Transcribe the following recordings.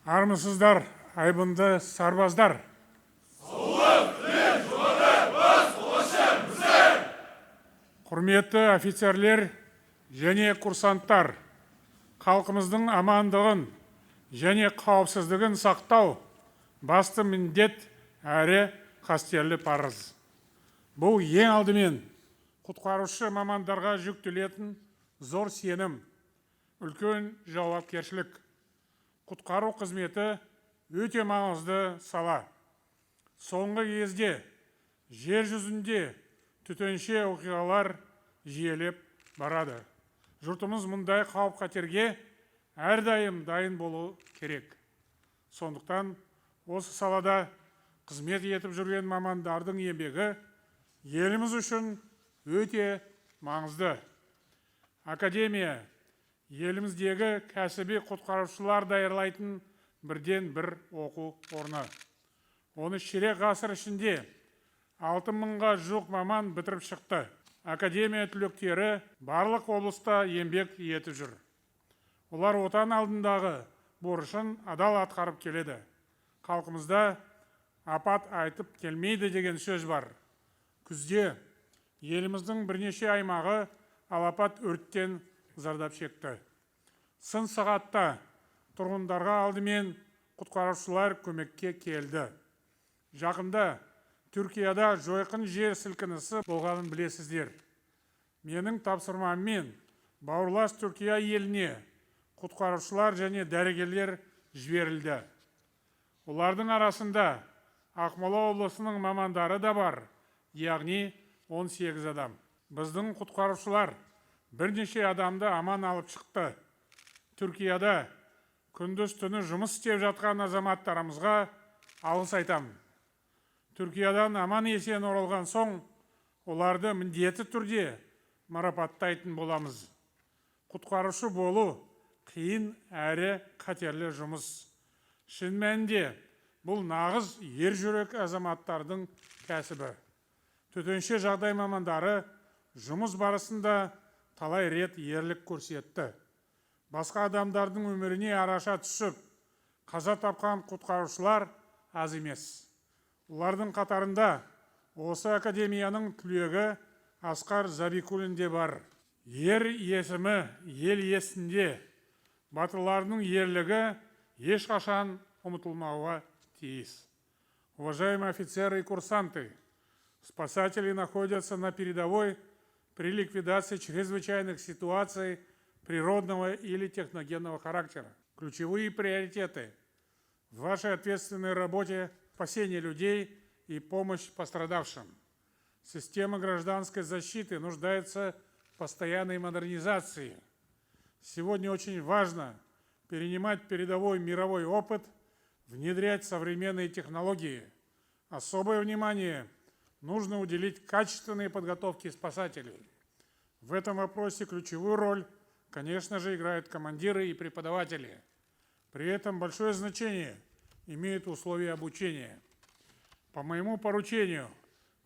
Армысыздар, айбынды сарбаздар! Құрметті офицерлер және курсанттар, халқымыздың амандығын және қауіпсіздігін сақтау басты міндет әрі қастерлі парыз. Бұл ең алдымен құтқарушы мамандарға жүктелетін зор сенім, үлкен жауапкершілік. Құтқару қызметі өте маңызды сала. Соңғы кезде жер жүзінде төтенше оқиғалар жиілеп барады. Жұртымыз мұндай қауіп-қатерге әрдайым дайын болу керек. Сондықтан осы салада қызмет етіп жүрген мамандардың еңбегі еліміз үшін өте маңызды. Академия еліміздегі кәсіби құтқарушылар даярлайтын бірден бір оқу орны. Оны ширек ғасыр ішінде 6000-ға жуық маман бітіріп шықты. Академия түлектері барлық облыста еңбек етіп жүр. Олар Отан алдындағы борышын адал атқарып келеді. Халқымызда «Апат айтып келмейді» деген сөз бар. Күзде еліміздің бірнеше аймағы алапат өрттен зардап шекті. Сын сағатта тұрғындарға алдымен құтқарушылар көмекке келді. Жақында Түркияда жойқын жер сілкінісі болғанын білесіздер. Менің тапсырмаммен бауырлас Түркия еліне құтқарушылар және дәрігерлер жіберілді. Олардың арасында Ақмола облысының мамандары да бар, яғни 18 адам. Біздің құтқарушылар бірнеше адамды аман алып шықты. Түркияда күндіз түні жұмыс істеп жатқан азаматтарымызға алғыс айтамын. Түркиядан аман есен оралған соң, оларды міндетті түрде марапаттайтын боламыз. Құтқарушы болу қиын әрі қатерлі жұмыс. Шын мәнінде, бұл нағыз ержүрек азаматтардың кәсібі. Төтенше жағдай мамандары жұмыс барысында талай рет ерлік көрсетті. Басқа адамдардың өміріне араша түсіп, қаза тапқан құтқарушылар аз емес. Олардың қатарында осы академияның түлегі Асқар Забикулин де бар. Ер есімі ел есінде, батырлардың ерлігі ешқашан ұмытылмауға тиіс. Уважаемые офицеры и курсанты, спасатели находятся на передовой при ликвидации чрезвычайных ситуаций природного или техногенного характера. Ключевые приоритеты в вашей ответственной работе – спасение людей и помощь пострадавшим. Система гражданской защиты нуждается в постоянной модернизации. Сегодня очень важно перенимать передовой мировой опыт, внедрять современные технологии. Особое внимание нужно уделить качественной подготовке спасателей. В этом вопросе ключевую роль, конечно же, играют командиры и преподаватели. При этом большое значение имеют условия обучения. По моему поручению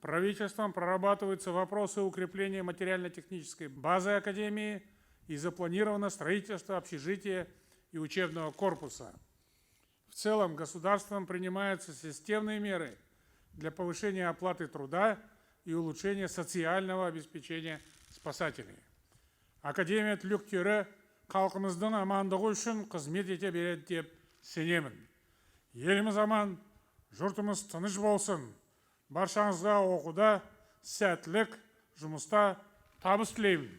правительством прорабатываются вопросы укрепления материально-технической базы Академии и запланировано строительство общежития и учебного корпуса. В целом государством принимаются системные меры для повышения оплаты труда и улучшения социального обеспечения спасателей. Академия түлектері халқымыздың амандығы үшін қызмет ете береді деп сенемін. Еліміз аман, жұртымыз тыныш болсын. Баршаңызға оқуда сәттілік, жұмыста табыс тілеймін.